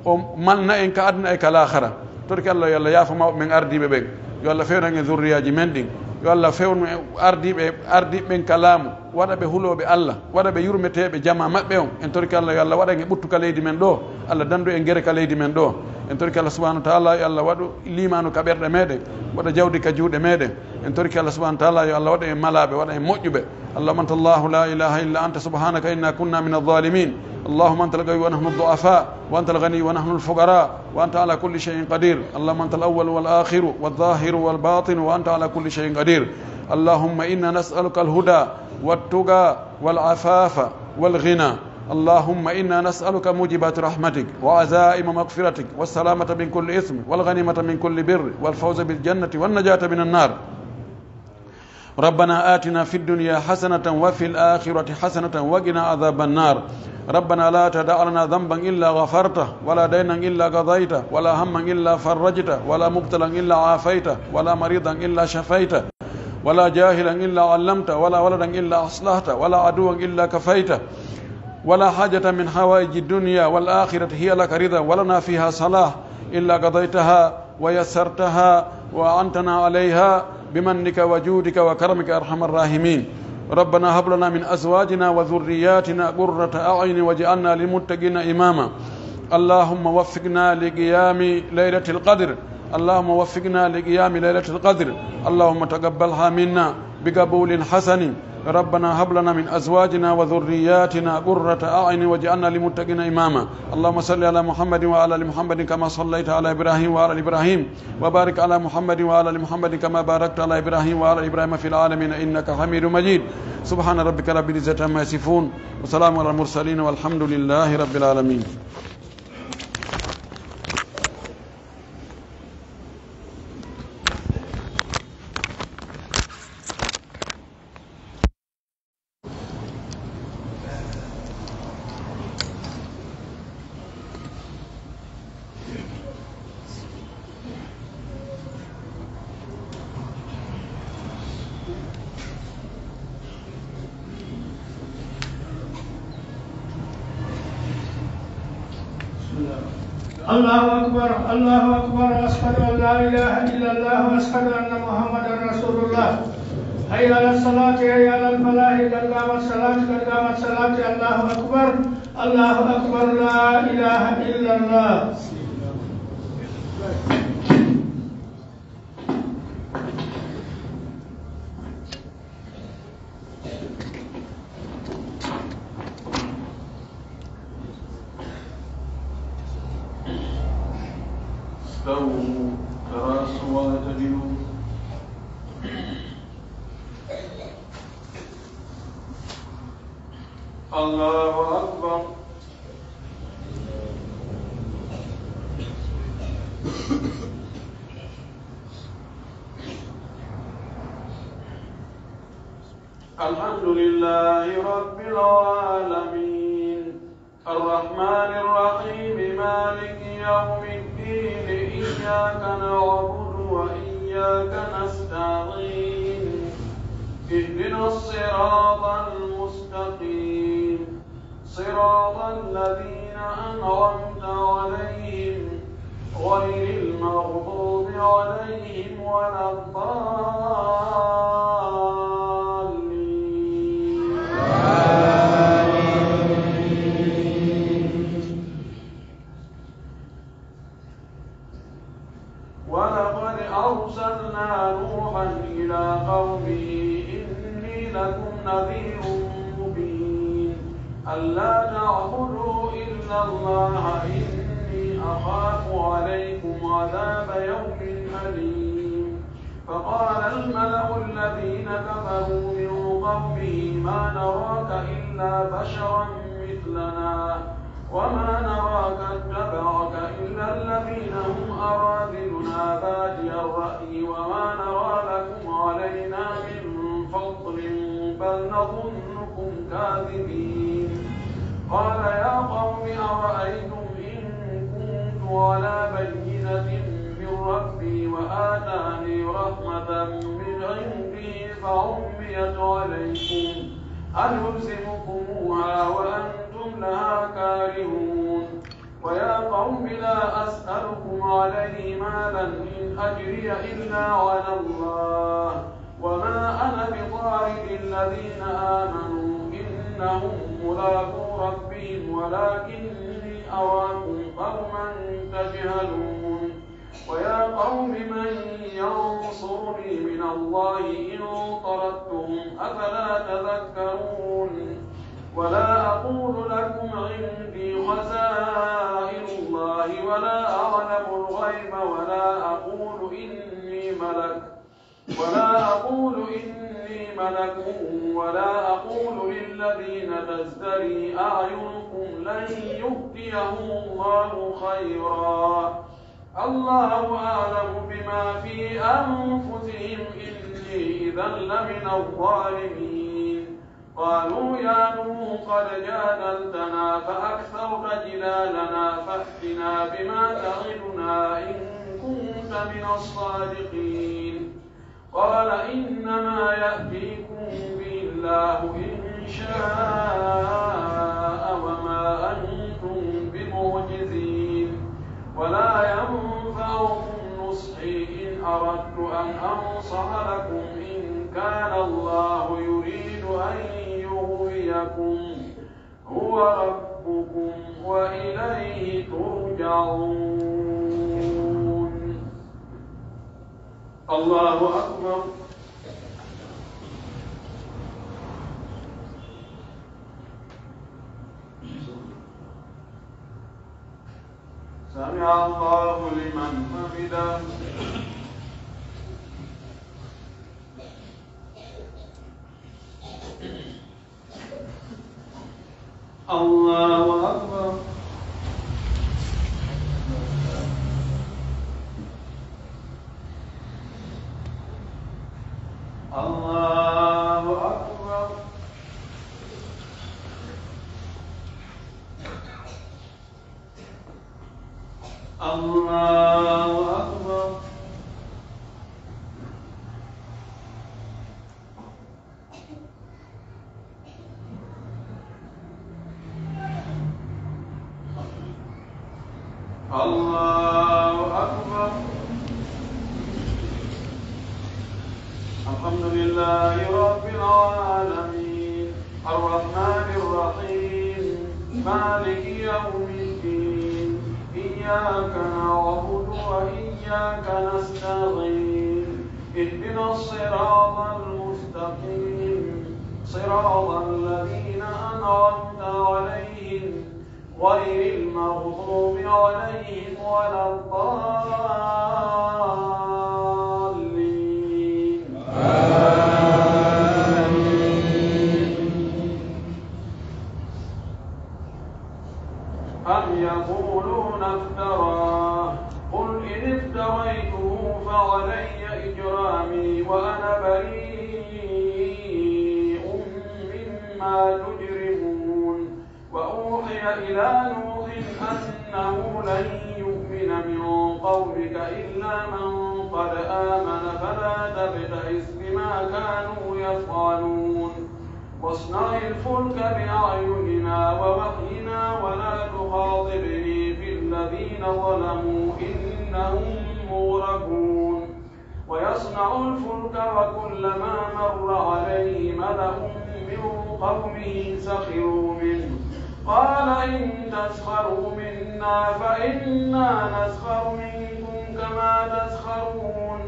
o malna en ka aduna e ka laakara. Torike Alla, yo Alla yaafo mawɓe men ardiiɓe ɓen. Yo Alla fewnan en zurriyaaji men ɗin. Yo Alla fewnu en ardiiɓe, ardiiɓe ɓen ka laamu, waɗa ɓe hulooɓe Alla, waɗa ɓe yurmeteeɓe jamaa maɓɓe on. En torike Alla, yo Alla waɗan en ɓuttu ka leydi men ɗoo, Alla danndu en gere ka leydi men ɗoo. En torike Alla subhanahu wa taala, yo Alla waɗu liimaanu ka ɓerɗe meɗen, waɗa jawdi ka juuɗe meɗen. En torike Alla subhanahu wa taala, yo Alla waɗu en malaaɓe, waɗu en moƴƴuɓe. اللهم أنت الله لا إله إلا أنت سبحانك إنا كنا من الظالمين. اللهم أنت القوي ونحن الضعفاء، وأنت الغني ونحن الفقراء، وأنت على كل شيء قدير. اللهم أنت الأول والآخر والظاهر والباطن، وأنت على كل شيء قدير. اللهم إنا نسألك الهدى والتقى والعفاف والغنى. اللهم إنا نسألك موجبات رحمتك وعزائم مغفرتك والسلامة من كل إثم والغنيمة من كل بر والفوز بالجنة والنجاة من النار. ربنا آتنا في الدنيا حسنة وفي الآخرة حسنة وقنا عذاب النار. ربنا لا تدع لنا ذنبا إلا غفرته، ولا دينا إلا قضيته، ولا هما إلا فرجته، ولا مبتلا إلا عافيته، ولا مريضا إلا شفيته، ولا جاهلا إلا علمته، ولا ولدا إلا أصلحته، ولا عدوا إلا كفيته، ولا حاجة من حوائج الدنيا والآخرة هي لك رضا ولنا فيها صلاح إلا قضيتها ويسرتها وأعنتنا عليها بمنك وجودك وكرمك يا أرحم الراحمين. ربنا هب لنا من أزواجنا وذرياتنا قرة أعين واجعلنا للمتقين إماما. اللهم وفقنا لقيام ليلة القدر. اللهم وفقنا لقيام ليلة القدر. اللهم تقبلها منا بقبول حسن. ربنا هب لنا من أزواجنا وذرياتنا قرة أعين واجعلنا للمتقين إماما. اللهم صل على محمد وعلى آل محمد كما صليت على إبراهيم وعلى آل إبراهيم، وبارك على محمد وعلى آل محمد كما باركت على إبراهيم وعلى آل إبراهيم في العالمين إنك حميد مجيد. سبحان ربك رب العزة عما يصفون، وسلام على المرسلين، والحمد لله رب العالمين. الله أكبر، الله أكبر، أشهد أن لا إله إلا الله، أشهد أن محمدا رسول الله. حي على الصلاة، حي على الفلاح، قد قامت الصلاة، قد قامت الصلاة، الله أكبر، الله أكبر، لا إله إلا الله. استووا، تراصوا واعتدلوا. الله أكبر. الحمد لله رب العالمين. الرحمن الرحيم. مالك يوم الدين. إياك نعبد وإياك نستعين. صراط الذين أنعمت عليهم غير المغضوب عليهم ولا الضالين. ولقد أرسلنا نوحا إلى قومه إني لكم نذير مبين ألا تعبدوا إلا الله إني أخاف عليكم عذاب يوم أليم. فقال الملأ الذين كفروا من قومه ما نراك إلا بشرا مثلنا وما نراك اتبعك إلا الذين هم أراذلنا بادي الرأي وما نرى لكم علينا من فضل بل نظنكم كاذبين. قال يا قوم أرأيتم إن كنت على بينة من ربي وآتاني رحمة من عنده فعميت عليكم أنلزمكموها وأنتم لها كارهون. ويا قوم لا أسألكم عليه مالا إن أجري إلا على الله وما أنا بطارد الذين آمنوا إنهم ملاقو ربهم ولكني أراكم قوما تجهلون. ويا قوم من ينصرني من الله إن طردتهم أفلا تذكرون. ولا أقول لكم عندي خزائن الله ولا أعلم الغيب ولا أقول إني ملك ولا أقول إني ملك ولا أقول للذين تزدري أعينكم لن يؤتيهم الله خيرا الله أعلم بما في أنفسهم إني إذا لمن الظالمين. قالوا يا نوح قد جادلتنا فأكثرت جدالنا فأتنا بما تعدنا إن كنت من الصادقين. قال إنما يأتيكم به الله إن شاء وما أنتم بمعجزين. ولا ينفعكم نصحي إن أردت أن أنصح لكم إن كان الله يريد أن يغويكم هو ربكم وإليه ترجعون. الله أكبر. سمع الله لمن حمده. الله أكبر. الله أكبر. الله أكبر. الله أكبر. الحمد لله رب العالمين. الرحمن الرحيم. مالك يوم الدين. إياك نعبد وإياك نستعين. اهدنا الصراط المستقيم. صراط الذين أنعمت عليهم غير المغضوب عليهم ولا الضالين. آمين. أم يقولون افتراه، قل إن افتريته فعلي إجرامي وأنا بريء مما تجرمون. وأوحي إلى نوح أنه لن يؤمن من قومك إلا من قد آمن فلا تبتئس بما كانوا يفعلون. واصنع الفلك بأعيننا ووحينا ولا تخاطبني في الذين ظلموا إنهم مغرقون. ويصنع الفلك وكلما مر عليه ملأ من قومه سخروا منه. قال إن تسخروا منا فإنا نسخر منكم كما تسخرون.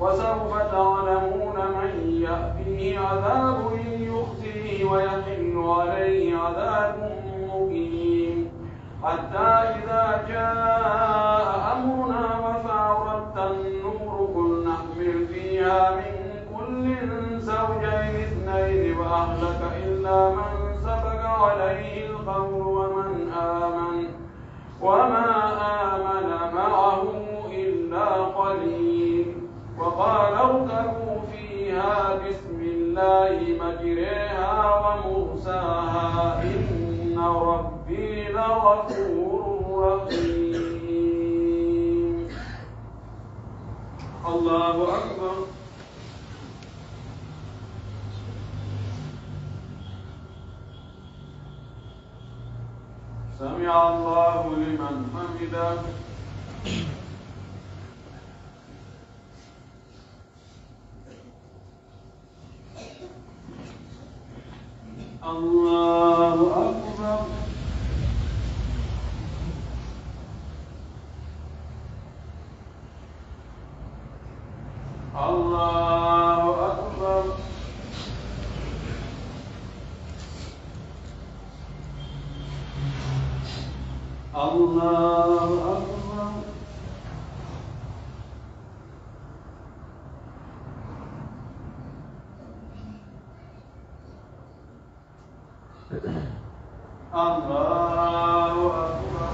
وسوف تعلمون من يأتيه عذاب يخزيه ويحل عليه عذاب مقيم. حتى إذا جاء أمرنا وفارت النور قلنا احمل فيها من كل زوجين اثنين وأهلك إلا من سبق عليه القول ومن آمن وما آمن معه إلا قليل. وقال اركبوا فيها بسم الله مجريها ومرساها إن ربي لغفور رحيم. الله أكبر. سمع الله لمن حمده. الله أكبر. الله أكبر. الله أكبر. الله أكبر.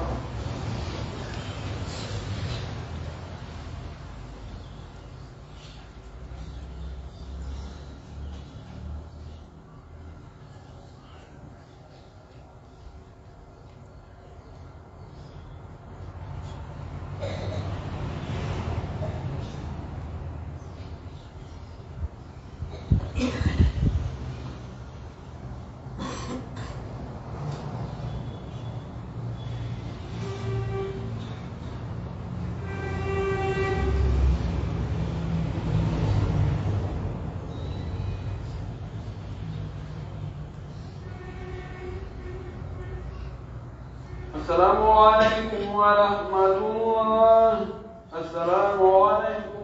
السلام عليكم ورحمة الله. السلام عليكم.